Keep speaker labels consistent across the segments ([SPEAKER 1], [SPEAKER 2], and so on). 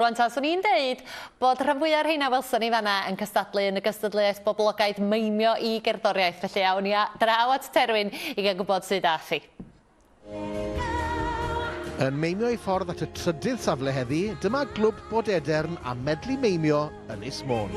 [SPEAKER 1] Rwan ta, swn i'n deud bod rhan fwya o'r rheina welson ni fanna yn cystadlu yn y gystadleuaeth boblogaidd Meimio i Gerddoriaeth, felly awn ni draw at Terwyn i gael gwybod sut ath hi.
[SPEAKER 2] Yn meimio ei ffordd at y trydydd safle heddi, dyma Glwb Bodedern a Medli Meimio Ynys Môn.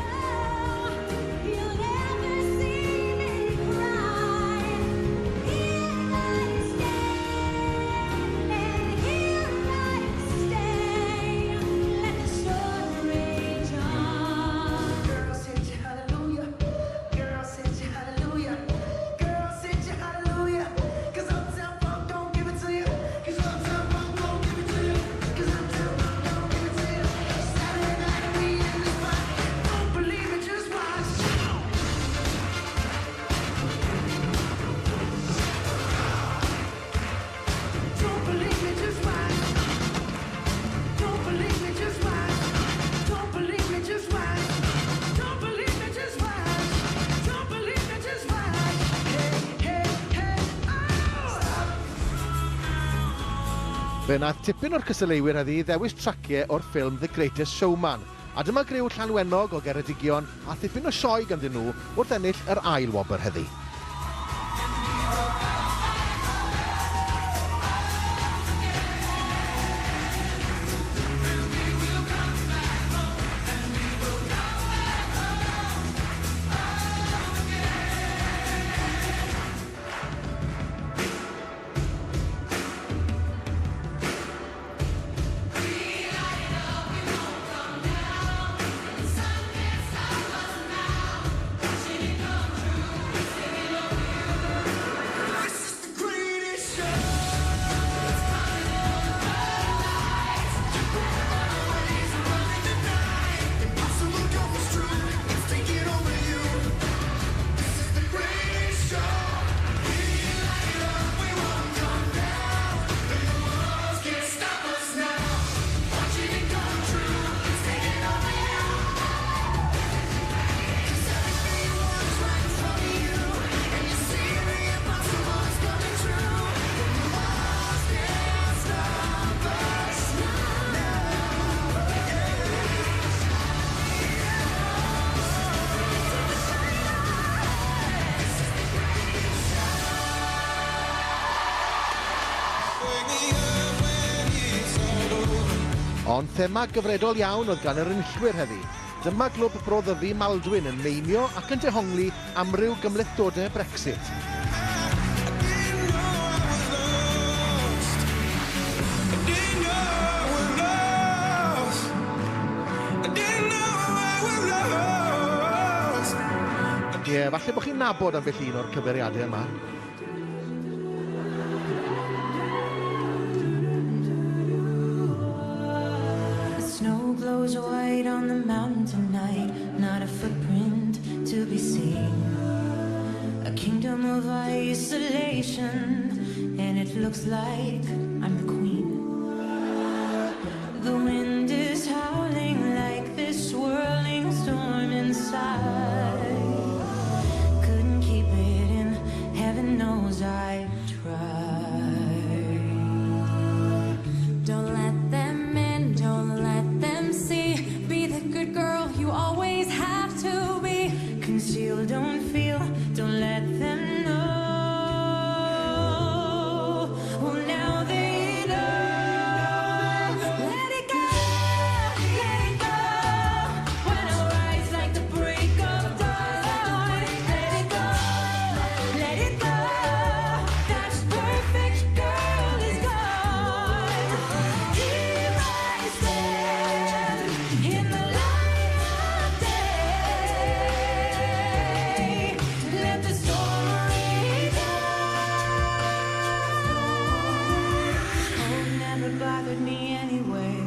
[SPEAKER 2] Fe wnaeth tipyn o'r cystadleuwyr heddi ddewis traciau o'r ffilm The Greatest Showman, a dyma griw Llanwenog o Geredigion a thipyn o sioe ganddyn nhw wrth ennill yr ail wobr heddi. Ond thema gyfredol iawn oedd gan yr enillwyr heddi. Dyma glwb Bro Ddyfi Maldwyn yn meimio ac yn dehongli amryw gymhlethdodau Brexit. Ie, falle bod chi'n nabod ambell un o'r cymeriadau yma.
[SPEAKER 3] The snow glows white on the mountain tonight, not a footprint to be seen. A kingdom of isolation, and it looks like I'm the queen. The wind is howling like this swirling storm inside. Couldn't keep it in, heaven knows I tried.
[SPEAKER 4] Don't let them in, don't let them see. Be the good girl you always have to be.
[SPEAKER 3] Conceal, don't feel, don't let them know. Well, now they know.
[SPEAKER 4] Let it go, let it go. When I rise like the break of dawn. Let it go, let it go. That perfect girl is gone. Here I stand in the light of day. Let the storm rage on.
[SPEAKER 3] Hope never bothered me anyway.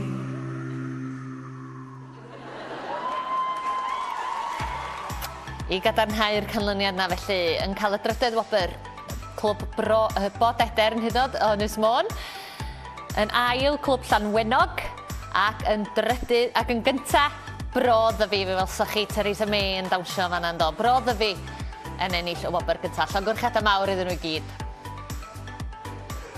[SPEAKER 1] I gadarnhau'r canlyniad 'na felly, yn cael y drydedd wobr, Clwb Bro, uh, Bodedern hyd yn oed, o Ynys Môn, yn ail Clwb Llanwenog, ac yn drydydd, ac yn gynta, Bro Ddyfi, fe welsoch chi Theresa May yn dawnsio fan'na yndo. Bro Ddyfi yn ennill y wobr gynta. Llongyfarchiadau mawr iddyn nhw i gyd.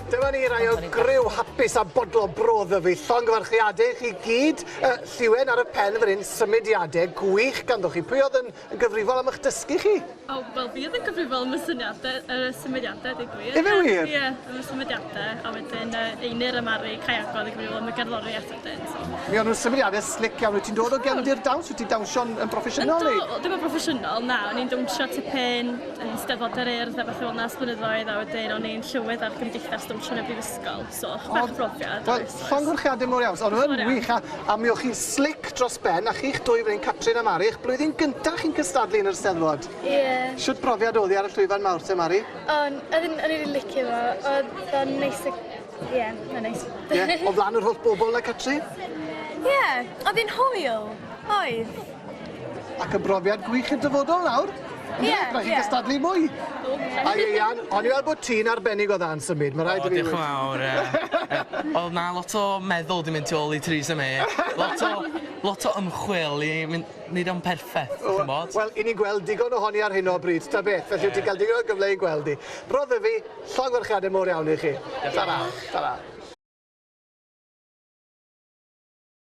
[SPEAKER 5] Dyma ni rai o griw hapus a bodlon Bro Ddyfi. Llongyfarchiadau i chi gyd. Uh, Lliwen ar y pen fan hyn, symudiadau gwych ganddo chi. Pwy oedd yn, yn gyfrifol am eich dysgu chi?
[SPEAKER 6] O, wel, fi oedd yn gyfrifol am y syniadau, y symudiadau, dweud gwir.
[SPEAKER 5] Ife wir?
[SPEAKER 6] Ie, am y symudiadau, a wedyn uh, Einir a Mari Caiago oedd yn gyfrifol am y gerddoriaeth wedyn. So.
[SPEAKER 5] Mi o'n nhw'n symudiadau slick iawn. Wyt ti'n dod o gefndir dawns? Wyt ti'n dawnsio'n yn broffesiynol?
[SPEAKER 6] Yndw, wel, dim yn broffesiynol, na. O'n i'n dawnsio tipyn yn Steddfod yr Urdd a bethau fel 'na ers blynyddoedd, a wedyn o'n i'n llywydd ar gymdeithas dawnsio yn y brifysgol, so bach o brofiad.
[SPEAKER 5] Wel, llongyfarchiadau mor iawn. O'n nhw'n wych, a, a mi o'ch chi'n slick dros ben, a chi'ch dwy fan hyn, Catrin a Mari, eich blwyddyn gyntaf chi'n cystadlu yn yr Steddfod.
[SPEAKER 7] Ie.
[SPEAKER 5] Shwt brofiad oedd hi ar y llwyfan mawr te, Mari?
[SPEAKER 7] O'n, oedd o'n i rili licio fo, oedd o'n neis, ie, mae'n neis.
[SPEAKER 5] Ie, o flaen yr holl bobl 'na, Catrin?
[SPEAKER 7] Ie, oedd hi'n hwyl, oedd.
[SPEAKER 5] Ac yn brofiad gwych i'r dyfodol nawr.
[SPEAKER 7] Ie,
[SPEAKER 5] Rhaid chi
[SPEAKER 7] ie.
[SPEAKER 5] gystadlu mwy. A Ieuan, o'n i weld bod ti'n arbennig o dda yn symud, mae rhaid i fi
[SPEAKER 8] O, diolch yn fawr. Ie. Oedd 'na lot o meddwl 'di mynd tu ôl i Theresa May. Lot o, lot o ymchwil i mynd, neud o'n perffeth, chi'n bod?
[SPEAKER 5] Wel, i ni'n gweld digon ohoni ar hyn o bryd, ta beth. Felly, yeah. ti'n cael digon o gyfle i gweld hi. Bro Ddyfi, llongyfarchiadau mowr iawn i chi. Ta-ra, ta-ra.